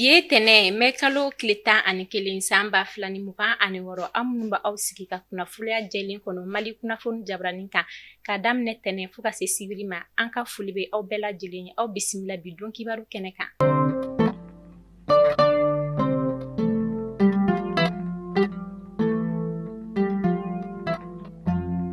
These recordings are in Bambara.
Bi ye tɛnɛ mɛ kalo tile 11 san 2026. Aw minnu bɛ aw sigi ka kunnafoniya jɛlen kɔnɔ Mali kunnafoni jabaranin kan k'a daminɛ tɛnɛ fo ka se sibiri ma, an ka foli bɛ aw bɛɛ lajɛlen ye. Aw bisimila bi don kibaru kɛnɛ kan.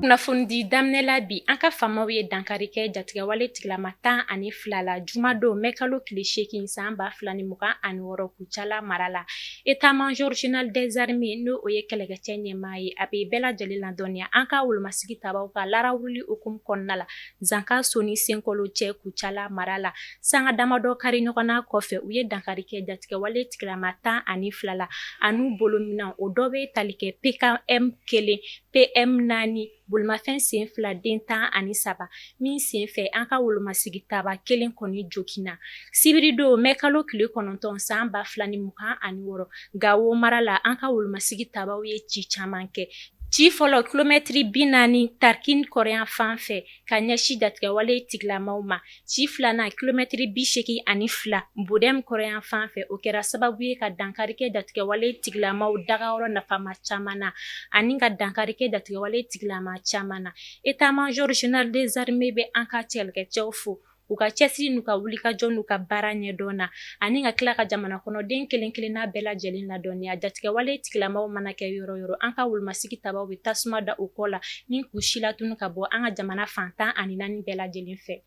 Kunnafonidi daminɛ la bi, an ka faamaw ye dankari kɛ jatigɛwale tigilama 12 la jumadon mɛ kalo tile 8 san 2026 Kucala mara la. État-major général des armées, n'o ye kɛlɛkɛcɛ ɲɛmaa ye, a bɛ bɛɛ lajɛlen ladɔnniya an ka wolomasigi tabaw ka larawuli hukumu kɔnɔna la Zankaso ni Senkɔlo cɛ Kucala mara la. Sanga damadɔ kari ɲɔgɔn na kɔfɛ, u ye dankari kɛ jatigɛwale tigilama 12 la an'u bolominɛn. O dɔ bɛ tali kɛ PKM kelen, PM naani, bolimafɛn sen fila den 13 min senfɛ an ka wolomasigi taba kelen kɔni joginna sibiridon mɛ kalo tile 9 san 2026 Gawo mara la. An ka wolomasigi tabaw ye ci caman kɛ. Ci fɔlɔ, kilomɛtiri 40 Tarkine kɔrɔn fan fɛ ka ɲɛsin jatigɛwale tigilamaw ma. Ci filanan, kilomɛtiri 82 Bodɛm kɔrɔn fan fɛ, o kɛra sababu ye ka dankari kɛ jatigɛwale tigilamaw dagayɔrɔ nafama caman na ani ka dankari kɛ jatigɛwale tigilama caman na. État-major général des armées bɛ an ka kɛlɛkɛcɛw fo u ka cɛsiri n'u ka wulikajɔ n'u ka baara ɲɛdɔn na, ani ka tila ka jamana kɔnɔden kelen kelenna bɛɛ lajɛlen ladɔnniya jatigɛwale tigilamaw mana kɛ yɔrɔ yɔrɔ, an ka wolomasigi tabaw bɛ tasuma da u kɔ la ni k'u silatunu ka bɔ an ka jamana fan 14 bɛɛ lajɛlen fɛ.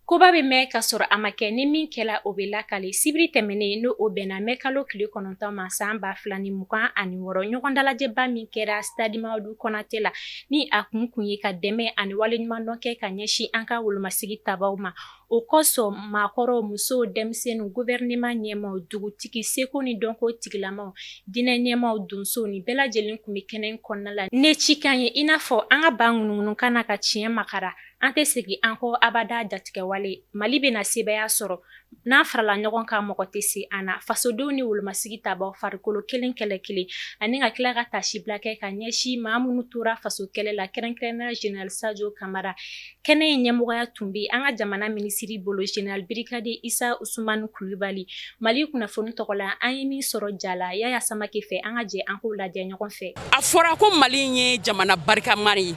Koba bɛ mɛn ka sɔrɔ a ma kɛ, ni min kɛla o bɛ lakale. Sibiri tɛmɛnen, n'o o bɛnna mɛ kalo tile 9 ma san 2026, ɲɔgɔn dalajɛba min kɛra stade Mamadu Konate la, ni a kun kun ye ka dɛmɛ ani waleɲumandɔn kɛ ka ɲɛsin an ka wolomasigi tabaw ma. O kosɔn, maakɔrɔw, musow, denmisɛnninw, gouvernement ɲɛmaaw, dugutigi, seko ni dɔnko tigilamaw, diinɛ ɲɛmaaw, donsow, ni bɛɛ lajɛlen tun bɛ kɛnɛ in kɔnɔna la ne cikan ye i n'a fɔ an ka ba ŋunuŋunukan na ka tiɲɛ makara. An tɛ segin an kɔ abada. Jatigɛwale, Mali bɛna sebaaya sɔrɔ n'an farala ɲɔgɔn kan, mɔgɔ tɛ se an na. Fasodenw ni wolomasigi tabaw, farikolo kelen, kɛlɛ kelen, ani ka tila ka taasibila kɛ ka ɲɛsin maa minnu tora faso kɛlɛ la, kɛrɛnkɛrɛnnenya général Sajo Kamara. Kɛnɛ in ɲɛmɔgɔya tun bɛ an ka jamana minisiri bolo, général brigade Isa Usumani Kulubali. Mali kunnafoni tɔgɔ la, an ye min sɔrɔ ja la Yaya Samake fɛ, an ka jɛ an k'o lajɛ ɲɔgɔn fɛ. A fɔra ko Mali ye jamana barikama ye,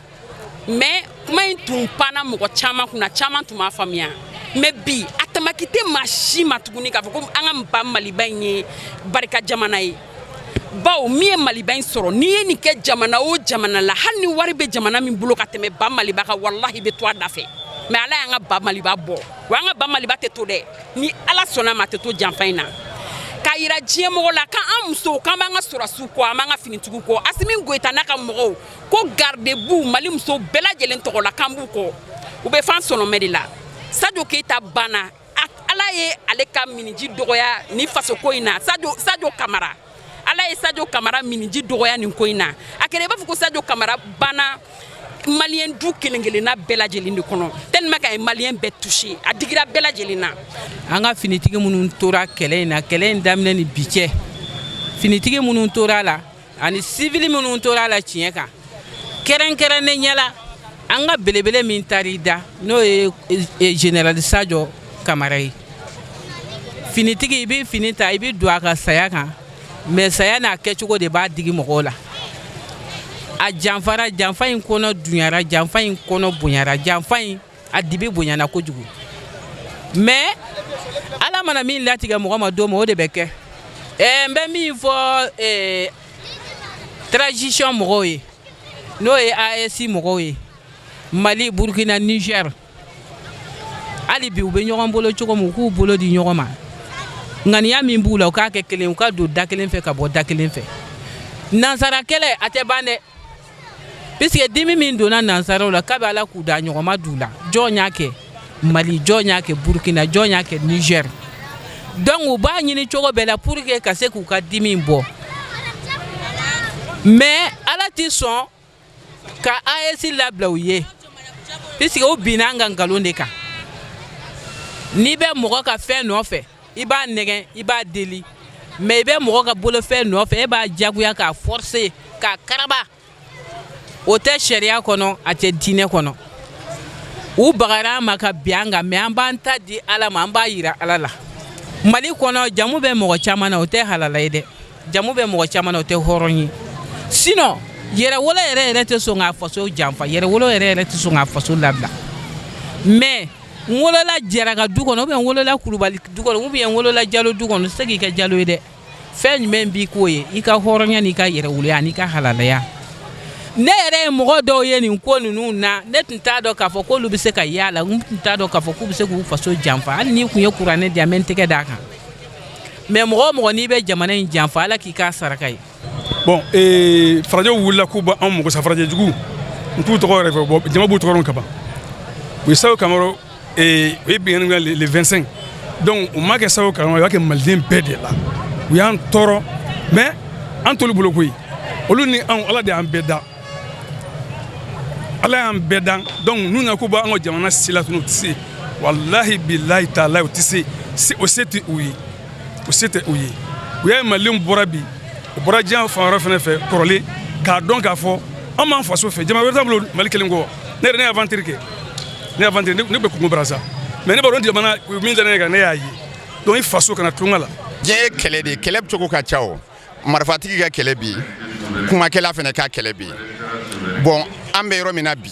mais kuma in tun panna mɔgɔ caman kunna, caman tun m'a faamuya. Mais bi, a tamaki tɛ maa si ma tuguni k'a fɔ ko an ka ba Maliba in ye barika jamana ye, bawo min ye Maliba in sɔrɔ, n'i ye nin kɛ jamana o jamana la, hali ni wari bɛ jamana min bolo ka tɛmɛ ba Maliba kan, walahi bɛ to a da fɛ. Mais Ala y'an ka ba Maliba bɔ wa an ka ba Maliba tɛ to dɛ, ni Ala sɔnna ma, a tɛ to janfa in na. K'a yira diɲɛ mɔgɔ la k'an musow, k'an b'an ka sɔrɔsiw kɔ, an b'an ka finitigiw kɔ. Asimi Goyita n'a ka mɔgɔw ko garde-boue, Mali musow bɛɛ lajɛlen tɔgɔ la, k'an b'u kɔ, u bɛ fan sɔnɔmɛ de la. Sadio Keyita banna, Ala ye ale ka miniji dɔgɔya ni fasoko in na. Sadio Kamara, Ala ye Sadio Kamara miniji dɔgɔya nin ko in na. A kɛra i b'a fɔ ko Sadio Kamara banna maliyɛn du kelen kelenna bɛɛ lajɛlen de kɔnɔ, tellement qu'a ye maliyɛn bɛɛ touché, a digira bɛɛ lajɛlen na. An ka finitigi minnu tora kɛlɛ in na, kɛlɛ in daminɛ ni bi cɛ, finitigi minnu tora a la ani sivili minnu tora a la tiɲɛ kan, kɛrɛnkɛrɛnnenya la an ka belebele min taar'i da, n'o ye général Sadio Kamara ye. Finitigi, i bɛ fini ta, i bɛ don a ka saya kan, mais saya n'a kɛcogo de b'a digi mɔgɔw la. A janfara, janfa in kɔnɔ dunyara, janfa in kɔnɔ bonyara, janfa in a dibi bonyana kojugu. Mais Ala mana min latigɛ mɔgɔ ma don ma, o de bɛ kɛ. N bɛ min fɔ transition mɔgɔw ye, n'o ye AES mɔgɔw ye, Mali, Burkina, Niger, hali bi u bɛ ɲɔgɔn bolo cogo min, u k'u bolo di ɲɔgɔn ma. Ŋaniya min b'u la, u k'a kɛ kelen, u ka don da kelen fɛ ka bɔ da kelen fɛ. Nansara kɛlɛ, a tɛ ban dɛ, puisque dimi min donna nansaraw la kabi Ala k'u da, ɲɔgɔn ma d'u la. Jɔn y'a kɛ Mali, jɔn y'a kɛ Burkina, jɔn y'a kɛ Niger? Donc u b'a ɲini cogo bɛɛ la pour que ka se k'u ka dimi bɔ. Mais Ala ti sɔn ka AES labila u ye, puisque u binna an ka nkalon de kan. N'i bɛ mɔgɔ ka fɛn nɔfɛ, i b'a nɛgɛn, i b'a deli, mais i bɛ mɔgɔ ka bolofɛn nɔfɛ, e b'a jagoya k'a forcer, k'a karaba, o tɛ sariya kɔnɔ, a tɛ diinɛ kɔnɔ. U bagara an ma ka bin an kan, mais an b'an ta di Ala ma, an b'a yira Ala la. Mali kɔnɔ, jamu bɛ mɔgɔ caman na, o tɛ halala ye dɛ. Jamu bɛ mɔgɔ caman na, o tɛ hɔrɔn ye. Sinon yɛrɛwolo yɛrɛ yɛrɛ tɛ sɔn k'a faso janfa, yɛrɛwolo yɛrɛ yɛrɛ tɛ sɔn k'a faso labila. Mais n wolola Jara ka du kɔnɔ, ou bien n wolola Kulubali du kɔnɔ, ou bien n wolola Jalo du kɔnɔ, tɛ se k'i kɛ Jalo ye dɛ. Fɛn jumɛn b'i k'o ye? I ka hɔrɔnya n'i ka yɛrɛwoloya n'i ka halalaya. Ne yɛrɛ ye mɔgɔ dɔw ye nin ko ninnu na, ne tun t'a dɔn k'a fɔ k'olu bɛ se ka yaala, n tun t'a dɔn k'a fɔ k'u bɛ se k'u faso janfa. Hali n'i tun ye kuranɛ di yan, n bɛ n tɛgɛ d'a kan. Mais mɔgɔ o mɔgɔ n'i bɛ jamana in janfa, Ala k'i k'a saraka ye. Bon, farajɛw wulila k'u b'anw mago sa. Farajɛ jugu, n t'u tɔgɔ yɛrɛ fɔ. Bon, jama b'u tɔgɔ dɔn ka ban. U ye Sadio Kamara, u ye binkanni kɛ le 25. Donc u ma kɛ Sadio Kamara, u y'a kɛ maliden bɛɛ de la. U y'an tɔɔrɔ, mais an t'olu bolo koyi. Olu ni anw, Ala de y'an bɛɛ da, Ala y'an bɛɛ dan. Donc n'u nana k'u b'an ka jamana si latunu, u tɛ se. Walahi, bilahi, taalahi, u tɛ se. O se tɛ u ye, o se tɛ u ye. U y'a ye malidenw bɔra bi, u bɔra diɲɛ fan wɛrɛ fɛnɛ fɛ kɔrɔlen, k'a dɔn k'a fɔ an b'an faso fɛ. Jamana wɛrɛ t'an bolo Mali kelen kɔ. Ne yɛrɛ, ne ye aventure kɛ, ne ye aventure, ne bɛ Congo Brazza, mais ne b'a dɔn jamana u ye min da ne kan, ne y'a ye. Donc i faso kana tulonkɛ la. Diɲɛ ye kɛlɛ de ye, kɛlɛ cogo ka ca. O marifatigi ka kɛlɛ bi, kumakɛla fana ka kɛlɛ bi. Bon, an bɛ yɔrɔ min na bi,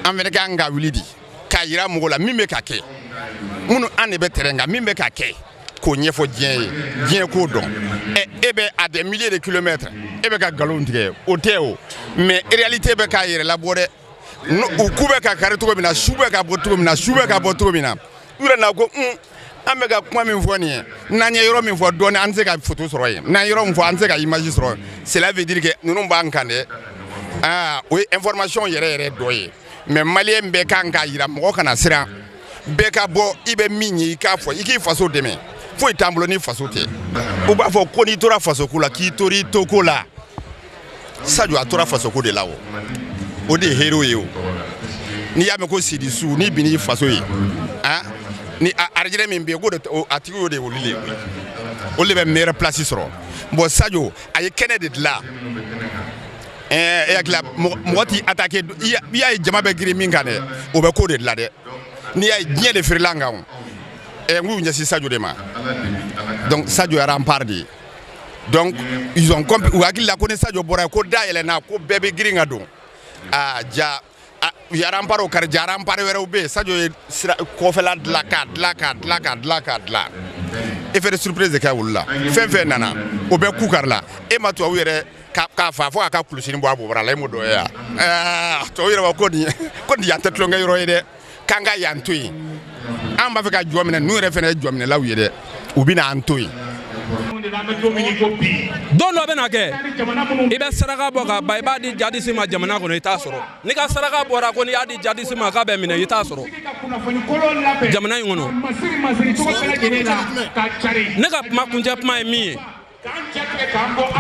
an fana kan ka wuli di k'a yira mɔgɔw la min bɛ ka kɛ. Minnu an de bɛ terrain kan, min bɛ ka kɛ, k'o ɲɛfɔ diɲɛ ye, diɲɛ k'o dɔn. Ɛ, e bɛ à des milliers de kilomètres, e bɛ ka nkalon tigɛ, o tɛ o. Mais réalité bɛ k'a yɛrɛ labɔ dɛ. U ku bɛ ka kari cogo min na, su bɛ ka bɔ cogo min na, su bɛ ka bɔ cogo min na, u yɛrɛ na ko un an bɛ ka kuma min fɔ nin ye, n'an ye yɔrɔ min fɔ dɔɔnin, an tɛ se ka photo sɔrɔ yen, n'an ye yɔrɔ min fɔ, an tɛ se ka image sɔrɔ. Cela veut dire que ninnu b'an kan dɛ. Aa, o ye information yɛrɛ yɛrɛ dɔ ye. Mais maliyɛn bɛɛ kan k'a yira, mɔgɔ kana siran, bɛɛ ka bɔ. I bɛ min ye, i k'a fɔ, i k'i faso dɛmɛ. Foyi t'an bolo ni faso tɛ. U b'a fɔ ko n'i tora fasoko la, k'i tora i toko la. Sadio a tora fasoko de la, o o de ye héros ye. O n'i y'a mɛn ko sidi su, n'i bin n'i faso ye, han, ni arijinɛ min bɛ yen, k'o de a tigi y'o de, olu de, olu de bɛ meilleure place sɔrɔ. Bon, Sadio a ye kɛnɛ de dilan. Ɛɛ, e hakili la mɔgɔ t'i attaqué, i y'a ye jama bɛ girin min kan dɛ, o bɛ ko de dilan dɛ. N'i y'a ye diɲɛ de feerela an kan, o ɛ, n k'u ɲɛsin Sadio de ma. Donc Sadio ye rempart de ye. Donc ils ont compris, u hakili la ko ni Sadio bɔra yen, ko da yɛlɛnna, ko bɛɛ bɛ girin ka don. Aa ja, u ye rempart o kari, ja rempart wɛrɛw bɛ yen. Sadio ye sira kɔfɛla dilan, k'a dilan, k'a dilan, k'a dilan, k'a dilan. Effet de surprise de kɛ olu la. Fɛn fɛn nana, o bɛɛ ku kari la. E ma tubabu yɛrɛ k'a fa fo k'a ka kulusini bɔ a bobara la, e m'o dɔn ye wa? Ɛɛ, tubabu yɛrɛ b'a ko nin, ko nin yan tɛ tulonkɛ yɔrɔ ye dɛ, k'an ka yan to yen. An b'a fɛ ka jɔ minɛ, ninnu yɛrɛ fana ye jɔminɛlaw ye dɛ, u bɛna an to yen. Don dɔ bɛna kɛ, i bɛ saraka bɔ ka ban, i b'a di jadisi ma jamana kɔnɔ, i t'a sɔrɔ. N'i ka saraka bɔra ko n'i y'a di jadisi ma k'a bɛ minɛ, i t'a sɔrɔ jamana in kɔnɔ. Ne ka kuma kuncɛ kuma ye min ye,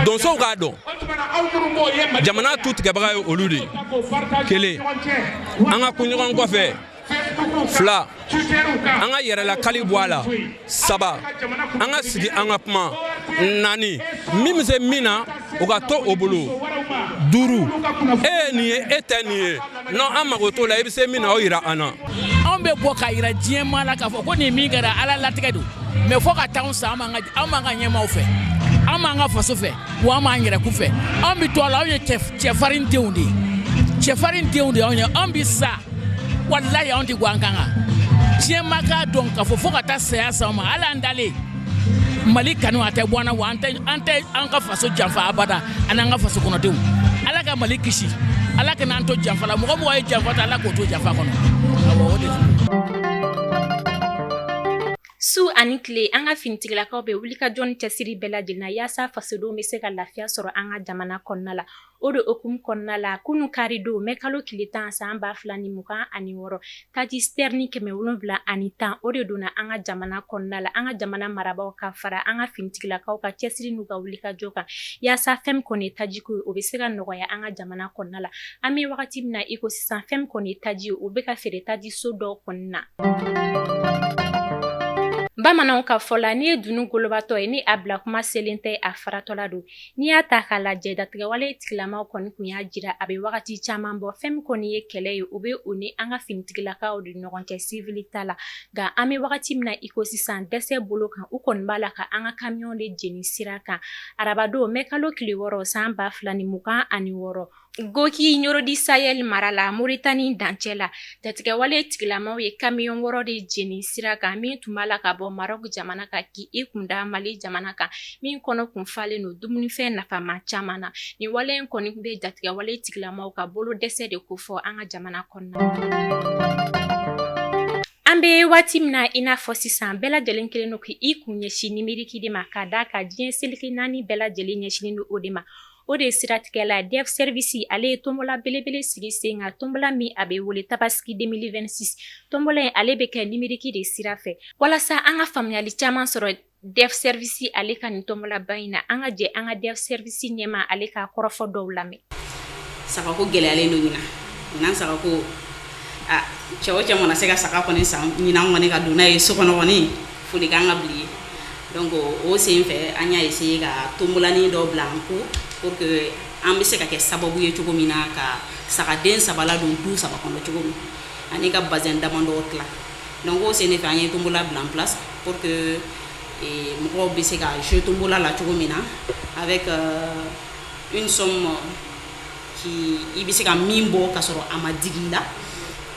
donsow k'a dɔn jamana tu tigɛbaga ye olu de ye. Kelen, an ka kun ɲɔgɔn kɔfɛ. Fila, an ka yɛrɛlakali bɔ a la. Saba, an ka sigi, an ka kuma. Naani, min bɛ se min na, o ka to o bolo. Duuru, e ye nin ye, e tɛ nin ye, non, an mago t'o la. I bɛ se min na, o yira an na. Anw bɛ bɔ k'a yira diɲɛ maa la k'a fɔ ko nin min kɛra, Ala latigɛ don. Mais fo ka taa anw sa, an b'an ka ɲɛmaaw fɛ, an b'an ka faso fɛ, wa an b'an yɛrɛkun fɛ. Anw bɛ to a la. Anw ye cɛfarin denw de ye, cɛfarin denw de y'anw ye. Anw bɛ sa, walayi, anw tɛ bɔ an kan kan. Diɲɛ ma k'a dɔn k'a fɔ fo ka taa saya s'anw ma, hali an dalen, Mali kanu a tɛ bɔ an na, wa an tɛ an tɛ an ka faso janfa abada, ani an ka faso kɔnɔdenw. Ala ka Mali kisi, Ala kana an to janfa la. Mɔgɔ mɔgɔ ye janfa ta, Ala k'o to janfa kɔnɔ. Awɔ, o de. Su ani tile, an ka finitigilakaw bɛ wuli ka jɔ ni cɛsiri bɛɛ lajɛlen na yaasa fasodenw bɛ se ka lafiya sɔrɔ an ka jamana kɔnɔna la. O de hukumu kɔnɔna la, kunun kari don, mɛ kalo tile 10 san 2026, taji citerne 710, o de donna an ka jamana kɔnɔna la. An ka jamana marabagaw ka fara an ka finitigilakaw ka cɛsiri n'u ka wuli ka jɔ kan yaasa fɛn min kɔni ye tajiko ye, o bɛ se ka nɔgɔya an ka jamana kɔnɔna la. An bɛ wagati min na i ko sisan, fɛn min kɔni ye taji ye, o bɛ ka feere taji so dɔw kɔnɔna na. Bamananw ka fɔ la, n'i ye dunun golobatɔ ye, ni a bila kuma selen tɛ, a faratɔla don. N'i y'a ta k'a lajɛ, datigɛwale tigilamaw kɔni tun y'a jira a bɛ wagati caman bɔ, fɛn min kɔni ye kɛlɛ ye, o bɛ u ni an ka finitigilakaw de ɲɔgɔn cɛ sivili ta la. Nka an bɛ wagati min na i ko sisan, dɛsɛ bolo kan, u kɔni b'a la ka an ka kamiyɔn de jeni sira kan. Arabadon mɛkalo tile 6 san 2026, Goki Ɲɔrɔ du Sahel mara la, Moritani dancɛ la, jatigɛwale tigilamaw ye kamiyɔn 6 de jeni sira kan min tun b'a la ka bɔ Maroc jamana kan k'i kunda Mali jamana kan, min kɔnɔ kun falen don dumunifɛn nafama caman na. Nin wale in kɔni bɛ jatigɛwale tigilamaw ka bolo dɛsɛ de kofɔ an ka jamana kɔnɔna. An bɛ waati min na i n'a fɔ sisan, bɛɛ lajɛlen kelen don k'i kun ɲɛsin numérique de ma, ka d'a kan diɲɛ seleke naani bɛɛ lajɛlen ɲɛsinnen don o de ma. O de siratigɛ la, DEF Service ale ye tombola belebele sigi sen kan, tombola min a bɛ wele Tabaski 2026. Tombola in ale bɛ kɛ numérique de sira fɛ. Walasa an ka faamuyali caman sɔrɔ DEF Service ale ka nin tombolaba in na, an ka jɛ an ka DEF Service ɲɛmaa ale ka kɔrɔfɔ dɔw lamɛn. Sagako gɛlɛyalen don ɲinan. Ɲinan sagako, a cɛ o cɛ mana se ka saga kɔni san ɲinan kɔni ka don n'a ye so kɔnɔ kɔni, foli kan ka bila i ye. Donc o sen fɛ, an y'a essayer ka tombolani dɔ bila en cours pour que an bɛ se ka kɛ sababu ye cogo min na ka sagaden saba ladon du saba kɔnɔ cogo min, ani ka bazɛn damadɔ tila. Donc o sen de fɛ, an ye tombola bila en place pour que mɔgɔw bɛ se ka jouer tombola la cogo min na avec une somme qui i bɛ se ka min bɔ ka sɔrɔ a ma digi i la,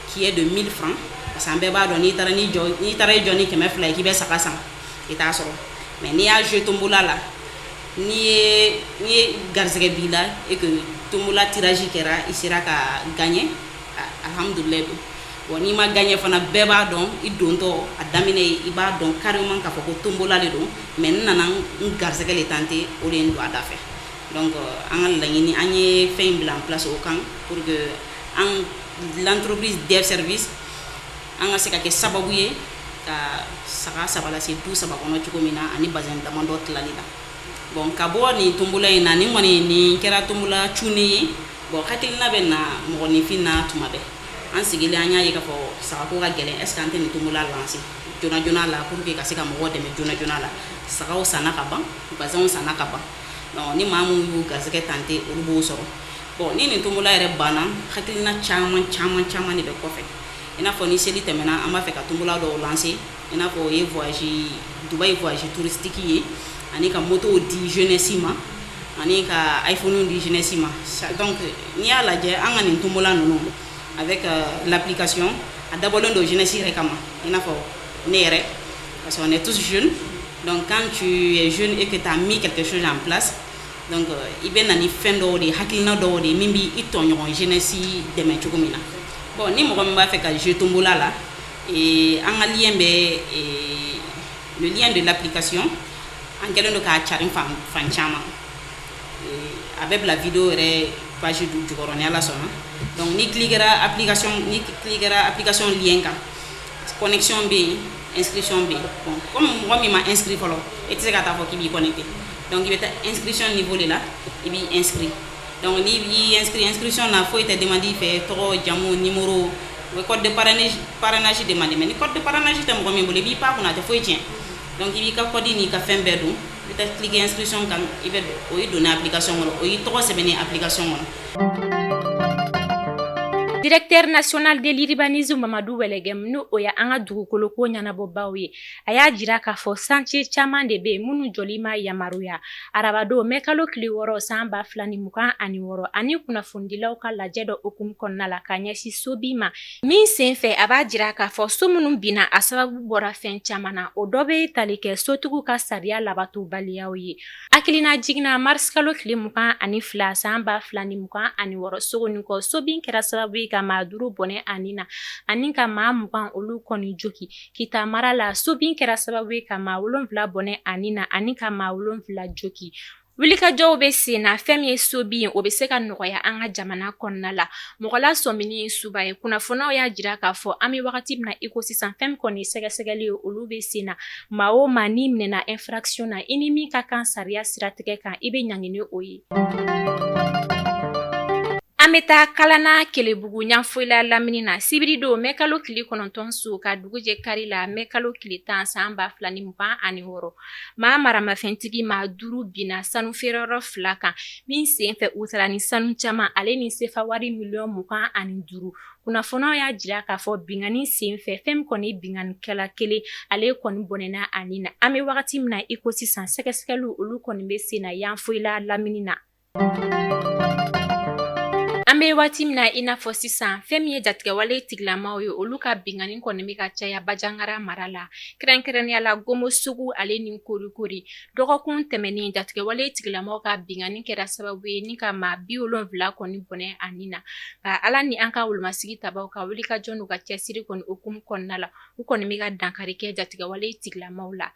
qui est de 1000 francs, parce que an bɛɛ b'a dɔn, n'i taara n'i jɔ, n'i taara i jɔ ni 200 ye k'i bɛ saga san, i t'a sɔrɔ. Mais n'i y'a jouer tombola la, n'i ye garisɛgɛ b'i la et que tombola tirage kɛra, i sera ka gagner, alhamdulilayi don. Bon, n'i ma gagner fana, bɛɛ b'a dɔn, i dontɔ a daminɛ, i b'a dɔn carrément k'a fɔ ko tombola de don, mais n nana n garisɛgɛ le tenter, o de ye n don a da fɛ. Donc an ka laɲini, an ye fɛn in bila en place o kan pour que an, l'entreprise Dev Service, an ka se ka kɛ sababu ye ka saga saba lase du saba kɔnɔ cogo min na, ani bazɛn damadɔ tilali la. Bon, ka bɔ nin tombola in na, nin kɔni nin kɛra tombola cunnen ye. Bon, hakilina bɛ na mɔgɔninfin na tuma bɛɛ. An sigilen, an y'a ye k'a fɔ sagako ka gɛlɛn. Est ce que an tɛ nin tombola lancer joona joona la pour que ka se ka mɔgɔw dɛmɛ joona joona la? Sagaw sanna ka ban, bazɛnw sanna ka ban. Donc ni maa min y'u garisɛgɛ tenter, olu b'o sɔrɔ. Bon, ni nin tombola yɛrɛ banna, hakilina caman caman caman de bɛ kɔfɛ. I n'a fɔ ni seli tɛmɛna, an b'a fɛ ka tombola dɔw lancer, i n'a fɔ o ye voyage Dubaï, voyage touristique ye, ani ka motow di jeunesse ma, ani ka iPhone di jeunesse ma. Donc n'i y'a lajɛ, an ka nin tombola ninnu avec l'application, a dabɔlen don jeunesse yɛrɛ kama, i n'a fɔ ne yɛrɛ, parce qu'on est tous jeunes. Donc quand tu es jeune et que tu as mis quelque chose en place, donc i bɛ na ni fɛn dɔw de ye, hakilina dɔw de ye min b'i tɔɲɔgɔn jeunesse dɛmɛ cogo min na. Bon, ni mɔgɔ min b'a fɛ ka jouer tombola la, an ka lien bɛ, le lien de l'application, an kɛlen don k'a carin fan fan caman. A bɛ bila vidéo yɛrɛ page jukɔrɔ ni Ala sɔnna. Donc ni cliquera application, ni cliquera application lien kan, connexion bɛ yen, inscription bɛ yen. Bon, comme mɔgɔ min ma inscrit fɔlɔ, e tɛ se ka taa fɔ k'i b'i connecté. Donc i bɛ taa inscription niveau de la, i b'i inscrit. Donc n'i b'i inscrit, inscription na, foyi tɛ demande i fɛ: tɔgɔ, jamu, numéro. U bɛ code de parrainage demande, mais ni code de parrainage tɛ mɔgɔ min bolo, i b'i pan kunna, a tɛ foyi tiɲɛ. Donc i b'i ka code n'i ka fɛn bɛɛ don, i bɛ taa cliquer inscription kan, i bɛ o y'i donnen application kɔnɔ, o y'i tɔgɔ sɛbɛnnen application kɔnɔ. Directeur national de l'urbanisme Mamadu Wɛlɛgɛm, n'o o ye an ka dugukoloko ɲɛnabɔbaw ye, a y'a jira k'a fɔ chantier caman de bɛ yen minnu jɔli ma yamaruya. Arabadon mɛ kalo tile 6 san 2026, ani kunnafonidilaw ka lajɛ dɔ hukumu kɔnɔna la ka ɲɛsin sobin ma min sen fɛ, a b'a jira k'a fɔ so minnu binna, a sababu bɔra fɛn caman na, o dɔ bɛ tali kɛ sotigiw ka sariya labatobaliyaw ye. Hakilina jiginna marisikalo tile 22 san 2026, Sogonikɔ, sobin kɛra sababu ye ka maa 5 bɔnɛ ani na, ani ka maa 20 olu kɔni jogi. Kita mara la, sobin kɛra sababu ye ka maa 7 bɔnɛ ani na, ani ka maa 7 jogi. Wulikajɔw bɛ sen na. Fɛn min ye sobin ye, o bɛ se ka nɔgɔya an ka jamana kɔnɔna la. Mɔgɔ la sɔmini ye suba ye. Kunnafoniyaw y'a jira k'a fɔ an bɛ wagati min na i ko sisan, fɛn min kɔni ye sɛgɛsɛgɛli ye, olu bɛ sen na. Maa o maa n'i minɛna infraction na, i ni min ka kan sariya siratigɛ kan, i bɛ ɲangi ni o ye. An An bɛ taa Kalana Kelebugu Ɲanfoyila lamini na sibiridon mɛ kalo tile 9 su ka dugu jɛ kari la mɛ kalo tile 10 san 2026. Maa maramafɛntigi maa duuru binna sanu feereyɔrɔ fila kan min senfɛ u taara ni sanu caman ale ni sefa wari miliyɔn 25. Kunnafoniw y'a jira k'a fɔ binkanni senfɛ fɛn min kɔni binkannikɛla kelen ale kɔni bɔnɛna a ni na. An bɛ wagati min na i ko sisan, sɛgɛsɛgɛliw olu kɔni bɛ sen na Yanfoyila lamini na. An bɛ waati min na i n'a fɔ sisan, fɛn min ye jatigɛwale tigilamaw ye, olu ka binkanni kɔni bɛ ka caya Bajangara mara la, kɛrɛnkɛrɛnnenya la Gomosugu ale ni Korikori. Dɔgɔkun tɛmɛnen, jatigɛwale tigilamaw ka binkanni kɛra sababu ye ni ka maa 70 kɔni bɔnɛ a ni na. Nka Ala ni an ka wolomasigi tabaw ka wulikajɔ n'u ka cɛsiri kɔni hukumu kɔnɔna la, u kɔni bɛ ka dankari kɛ jatigɛwale tigilamaw la.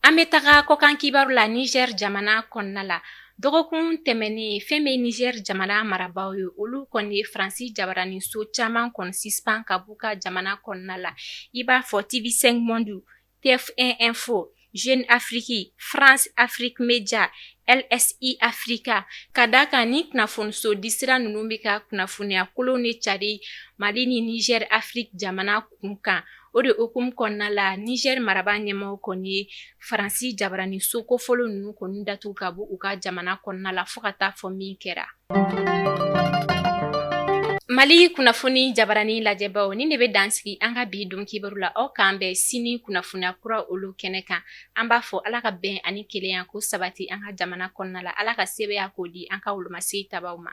An bɛ taga kɔkan kibaru la Niger jamana kɔnɔna la. Dɔgɔkun tɛmɛnen, fɛn bɛ Niger jamana marabaaw ye, olu kɔni ye Faransi jabaraninso caman kɔni suspend ka b'u ka jamana kɔnɔna la. I b'a fɔ TV5 Monde, TF1 Info, Jeune Afrique, France Afrique Media, LSI Africa. Ka da kan ni kunnafoniso disira ninnu bɛ ka kunnafoniya kolon de cari Mali ni Niger Afrique jamana kun kan. O de hukumu kɔnɔna la, Niger marabaa ɲɛmaaw kɔni ye Faransi jabaraninso kofɔlen ninnu kɔni datugu ka bɔ u ka jamana kɔnɔna la fo ka taa fɔ min kɛra. Mali kunnafoni jabarani lajɛbaw, nin de bɛ dansigi an ka bi don kibaru la. Aw k'an bɛn sini kunnafoniya kura olu kɛnɛ kan. An b'a fɔ Ala ka bɛn ani kelenya ko sabati an ka jamana kɔnɔna la. Ala ka sebaaya k'o di an ka wolomasigi tabaw ma.